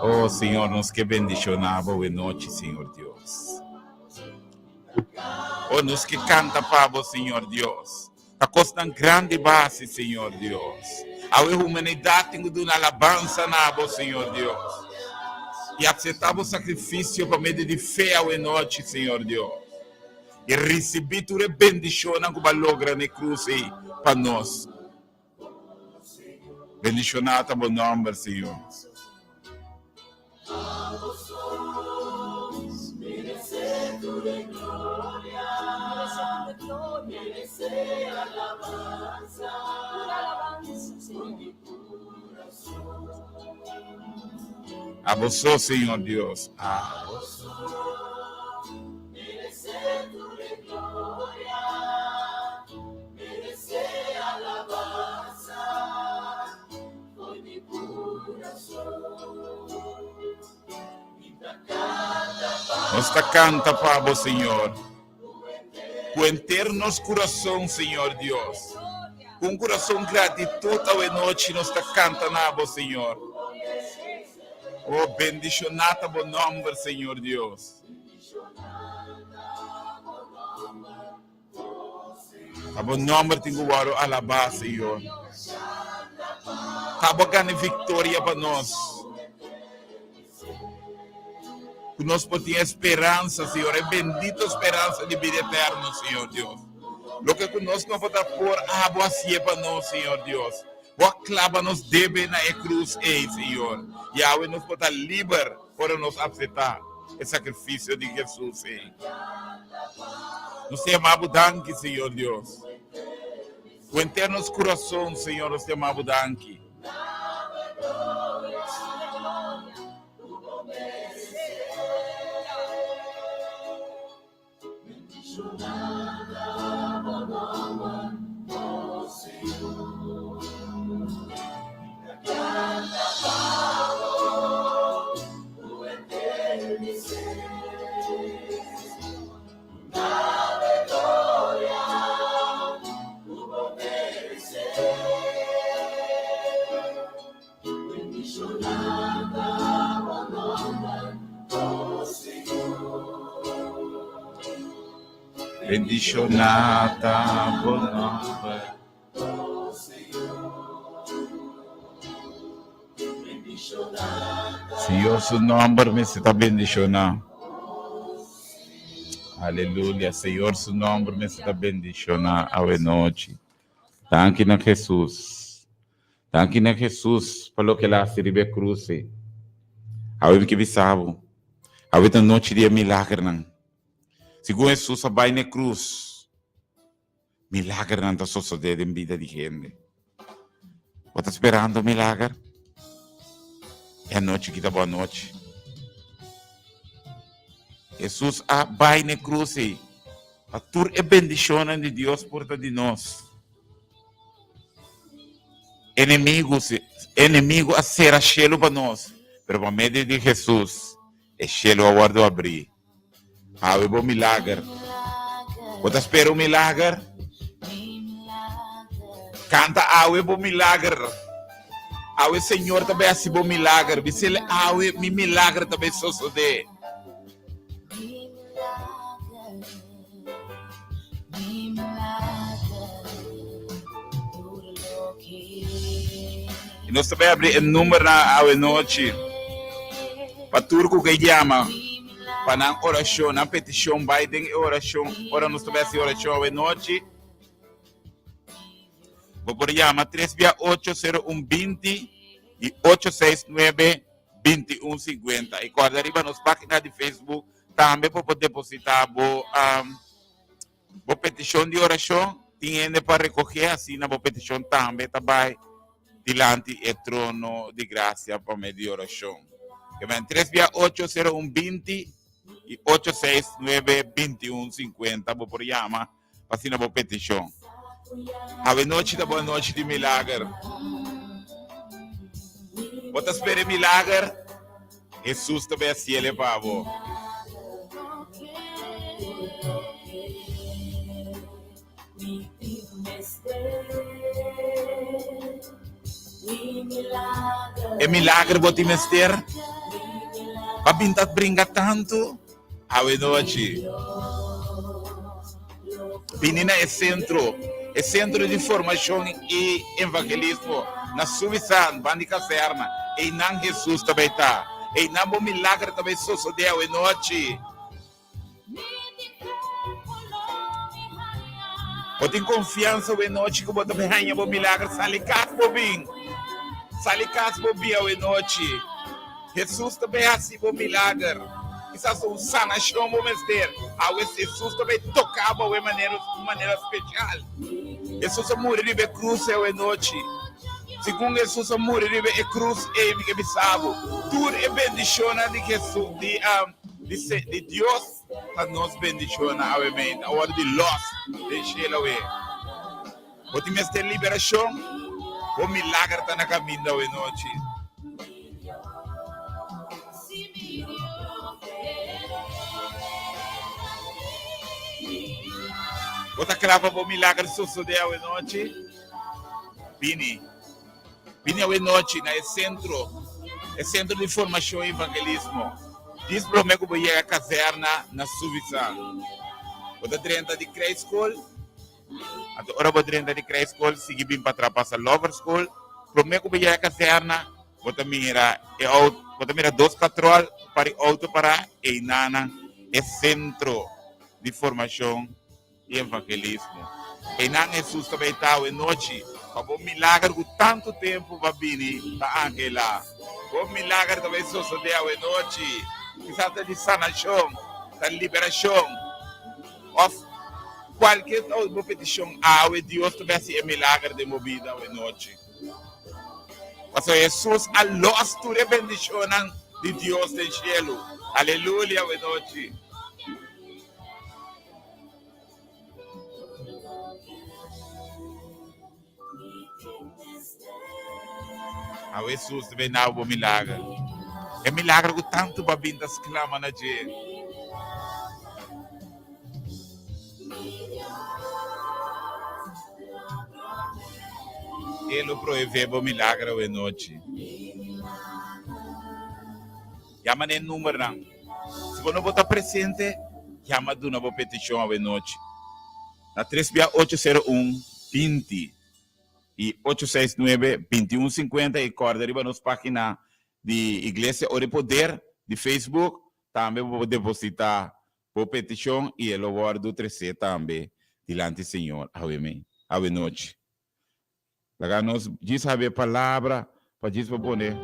Oh Señor, nos ke bendishoná bo e nochi, Señor Dios. Oh, nos ke kanta pa bo, Señor Dios. Ta kosnan grandi bo a hasi, Señor Dios. Awe humanidat tin ku duna alabansa na bo, Señor Dios. I akseptá bo sakrifisio pa medio di fe awe nochi, Señor Dios. I risibí tur e bendishonnan ku bo a logra na e krus ei pa nos. Bendishoná ta bo nòmber, Señor. Abo so, Señor Dios. Abo so. Nos ta canta pa bo, Señor. Cu enter nos curason, Señor Dios. Cu un curason gratitud awe nochi nos ta canta na bo, Señor. Oh, bendiciona ta bo nomber, Señor Dios. Ta bo nomber tin ku wòrdu alabá, Señor. Ta bo gana e viktoria pa nos. Ku nos por tin e speransa, Señor, e bendito speransa di bida eterno, Señor Dios. Loke ku nos no por ta por, abo hasié pa nos, Señor Dios. Bo a klaba nos debe na e krus ei, Señor. I awe nos por ta liber ora nos apseptá e sakrifisio di Hesus ei. Nos ta yama bo danki, Señor Dios. Ku henter nos kurason, Señor, nos ta yama bo danki. Bendishoná ta bo nòmber. Señor su nòmber mester ta bendishoná. Aleluya. Señor su nòmber mester ta bendishoná awe nochi. Danki na Hesus. Danki na Hesus pa loke el a hasi riba e krus ei. Awe mi ke bisa bo, awe ta nochi di e milagernan. Segun Hesus a bai na e krus, milagernan ta sosodé den bida di hende. Bo ta sperando milager? E anochi ki ta bo anochi. Hesus a bai na e krus ei pa tur e bendishonnan di Dios por ta di nos. Enemigu, enemigu a sera shelu pa nos, pero pa medio di Hesus e shelu a wòrdu abrí. Awe bo milager. Bo ta spera un milager? Kanta awe bo milager. Awe Señor ta bai hasi bo milager. Bisele awe mi milager ta bai sosodé. I nos ta bai abri e numbernan awe nochi. Pa tur ku ke yama pa nan orashon, nan petishon bai den e orashon ora nos ta bai hasi orashon awe nochi. Bo por yama tres bia ocho sero un binti i ocho seis nuebe binti un sinkuenta. I kòrda riba nos página di Facebook tambe bo por depositá bo bo petishon di orashon. Tin hende pa rekogé asina bo petishon tambe ta bai dilanti e trono di grasia pa medio di orashon. Ke men tres bia ocho sero un binti i ocho seis nuebe binti un sinkuenta bo por yama. pa asina bo petishon. Awe nochi ta bo anochi di milager. Bo ta spera e milager? Hesus ta bay hasiel pa bo. E milager bo tin mester? Ba bin ta bringa tantu? Awe nochi, bini na e sentro, e Sentro di Formashon i Evangelismo na Suisan, banda di Kazèrna. Einan Hesus ta bai ta. Einan bo milager ta bai sosodé awe nochi. Bo tin konfiansa awe nochi ku bo ta bai haña bo milager? Sali kas bo bin. Sali kas bo bin awe nochi. Hesus ta bai hasi bo milager. Kisas ta un sanashon bo mester. Awe Hesus ta bai toka bo awe manera un manera speshal. Hesus a muri riba e krus ei awe nochi. Segun Hesus a muri riba e krus ei mi ke bisa bo, tur e bendishonnan di Hesus di di di Dios ta nos bendishonnan awe meinta. A wòrdu di lòs den shelu awe. Bo tin mester liberashon? Bo milager ta na kaminda awe nochi. Bo ta kla pa bo milager sosodé awe nochi? Bini. Bini awe nochi na e sentro, e sentro di formashon i evangelismo. Dis promé ku bo yega kazèrna na Suvisan. Bo ta drenta di Krijgschool. Anto ora bo drenta di Krijgschool, sigui bin patra pasa Loverschool. Promé ku bo yega kazèrna, bo ta mira e auto, bo ta mira dos patròl par di outo pará, einanan e sentro di formashon i evangelismo. Einan Hesus ta bai ta awe nochi pa bo milager ku tantu tempu bo a bini ta anhelá. Bo milager ta bai sosodé awe nochi. Kisas ta di sanashon, ta liberashon. Of kualke ta bo petishon awe, Dios ta bai hasi e milager den bo bida awe nochi. Pasobra Hesus a los tur e bendishonnan di Dios den shelu. Aleluya awe nochi. Awe Hesus ta bai na bo milager. E milager ku tantu bo a bin ta sklama na dje. E lo proeve bo milager awe nochi. Yama na e numbernan. Si bo no bo ta presente, yama duna bo petishon awe nochi. Na tres bia ocho sero un binti i ocho seis nuebe binti un sinkuenta i kòrda riba nos página di Iglesia Ora i Poder di Facebook tambe bo por depositá bo petishon i e lo wòrdu tresé tambe dilanti Señor awe mei awe nochi. Laga nos djis habi e palabra pa djis por pone.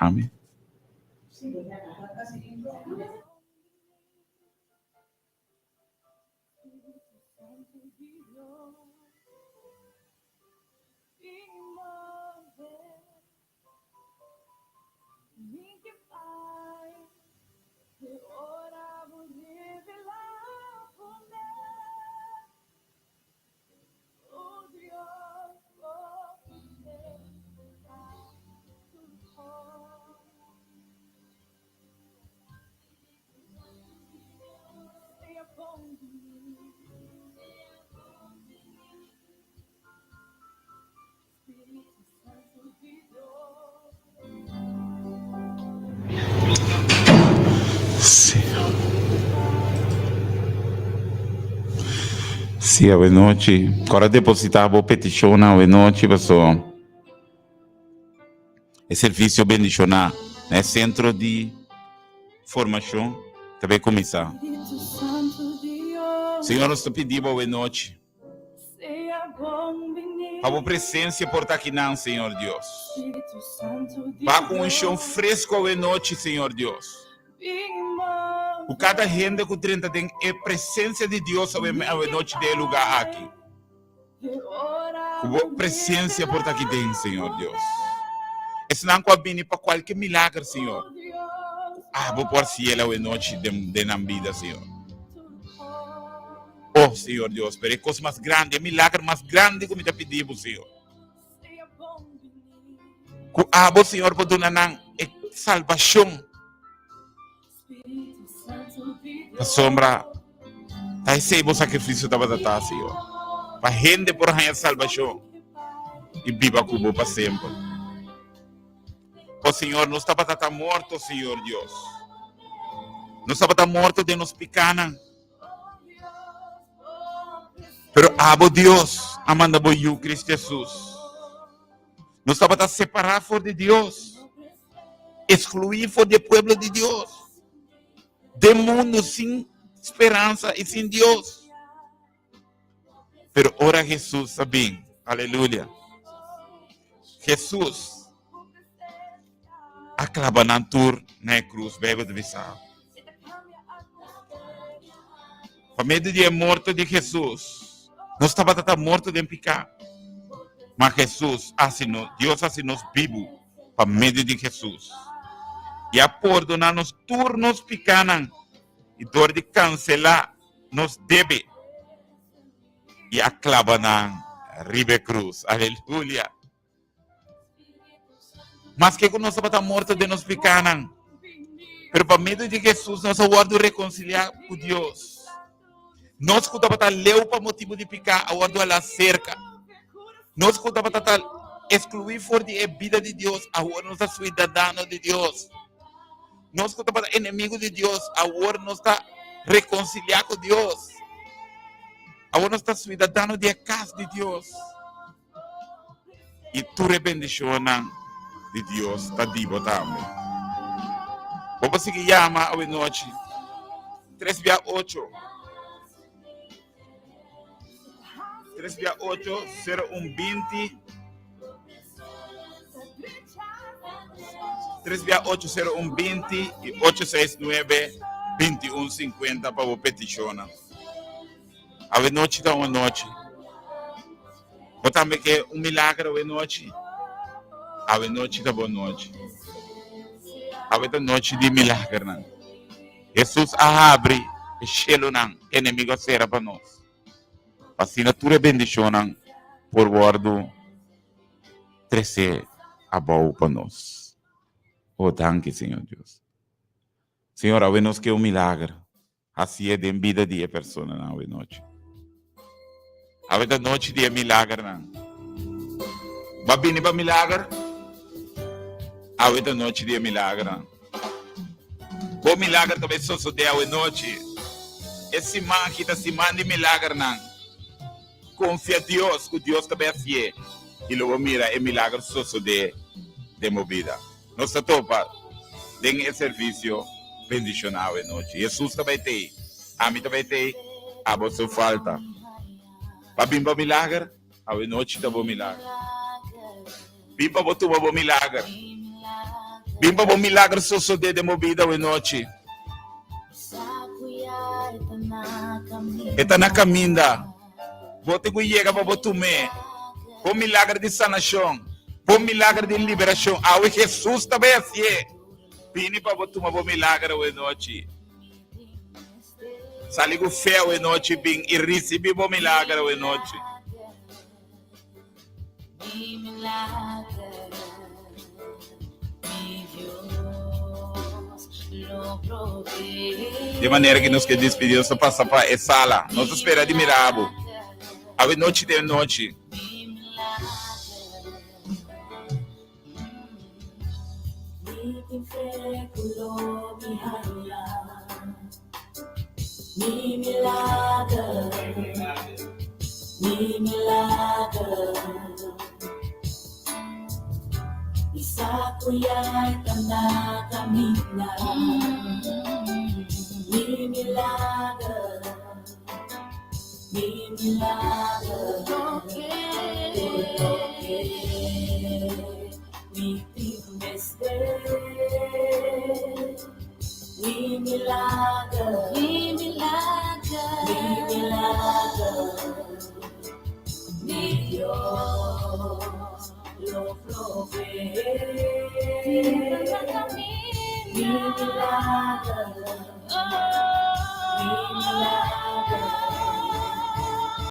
Amen. Sí, awe nochi. Kòrda depositá bo petishonnan awe nochi paso e servisio bendishoná na e sentro di formashon ta bai kuminsá. Señor, nos ta pidi bo awe nochi pa bo presensia por ta akinan, Señor Dios. Ba ku un unshon fresku awe nochi, Señor Dios. Ku kada hende ku drenta den e presensia di Dios awe nochi den e lugá aki. Ku bo presensia por ta aki den, Señor Dios. Esnan ku a bini pa kualke milager, Señor, ku abo por hasiel awe nochi den nan bida, Señor. Oh, Señor Dios, pero e kos mas grandi, e milager mas grandi ku mi ta pidi bo, Señor, ku abo, Señor, por duna nan e salbashon. Pasobra ta esei bo sakrifisio tabata ta, Señor, pa hende por haña salbashon i biba ku bo pa semper. O Señor, nos tabata ta morto, Señor Dios. Nos tabata morto den nos pikánan. Pero abo Dios a manda bo Yu Cristo Jesus. Nos tabata separá for di Dios, excluí for di e pueblo di Dios, den mundo sin speransa i sin Dios. Pero ora Jesus a bin, aleluya, Jesus a claba nan tur na e cruz, Bijbel ta bisa. Pa medio di e morto di Jesus, nos tabata ta morto den piká. Ma Jesus a hasi nos, Dios a hasi nos bibu pa medio di Jesus. I a pordoná nos tur nos pikánan i dor di kanselá nos debe i a klaba nan riba e krus. Aleluya! Maske ku nos tabata morto den nos pikánan, pero pa medio di Hesus nos a wòrdu rekonsiliá ku Dios. Nos ku tabata leu pa motibu di piká a wòrdu halá serka. Nos ku tabata ta eskluí for di e bida di Dios, awor nos ta suidadano di Dios. Nos ku tabata enemigu di Dios, awor nos ta rekonsiliá ku Dios. Awor nos ta suidadano di e kas di Dios. I tur e bendishonnan di Dios ta di bo tambe. Bo por sigui yama awenochi tres bia ocho, tres bia ocho, sero un binti, tres bia ocho, sero un binti i ocho seis nuebe, binti un sinkuenta pa bo petishonnan. Awenochi ta un anochi. Bo tambe ke un milager awenochi? Awenochi ta bo nochi. Awe ta nochi di milagernan. Hesus a habri e shelunan ku enemigo a sera pa nos, pa asina tur e bendishonnan por wòrdu tresé abou pa nos. Oh, danki, Señor Dios. Señor, awe nos ke un milager. Hasié den bida di e personanan awe nochi. Awe ta nochi di e milagernan. Bo a bini pa milager? Awe ta nochi di e milagernan. Bo milager ta bai sosodé awe nochi. E siman aki ta siman di milagernan. Konfia Dios ku Dios ta bai hasié i lo bo mira e milager sosodé den bo bida. Nos ta topa den e servisio bendishoná awe nochi. Hesus ta bai tei, ami ta bai tei, abo su falta. Pa bin pa milager, awe nochi ta bo milager. Bin pa bo tuma bo milager. Bin pa bo milager sosodé den bo bida awe nochi. E ta na kaminda. Bo tin ku yega pa bo tum'é. Bo milager di sanashon, bo milager di liberashon, awe Hesus ta bai hasié. Bini pa bo tuma bo milager awe nochi. Sali ku fe awe nochi, bin i risibí bo milager awe nochi. Di manera ki nos ke dispidi, nos ta pasa pa e sala. Nos ta spera di mira bo awe nochi den nochi.
Mi milager. Mi sa ku ya e ta na kaminda. Mi milager. Mi milager. Tur loke mi tin mester. Mi milager.
Mi milager.
Mi milager. Mi Dios lo proveé. Mi milager. Mi milager.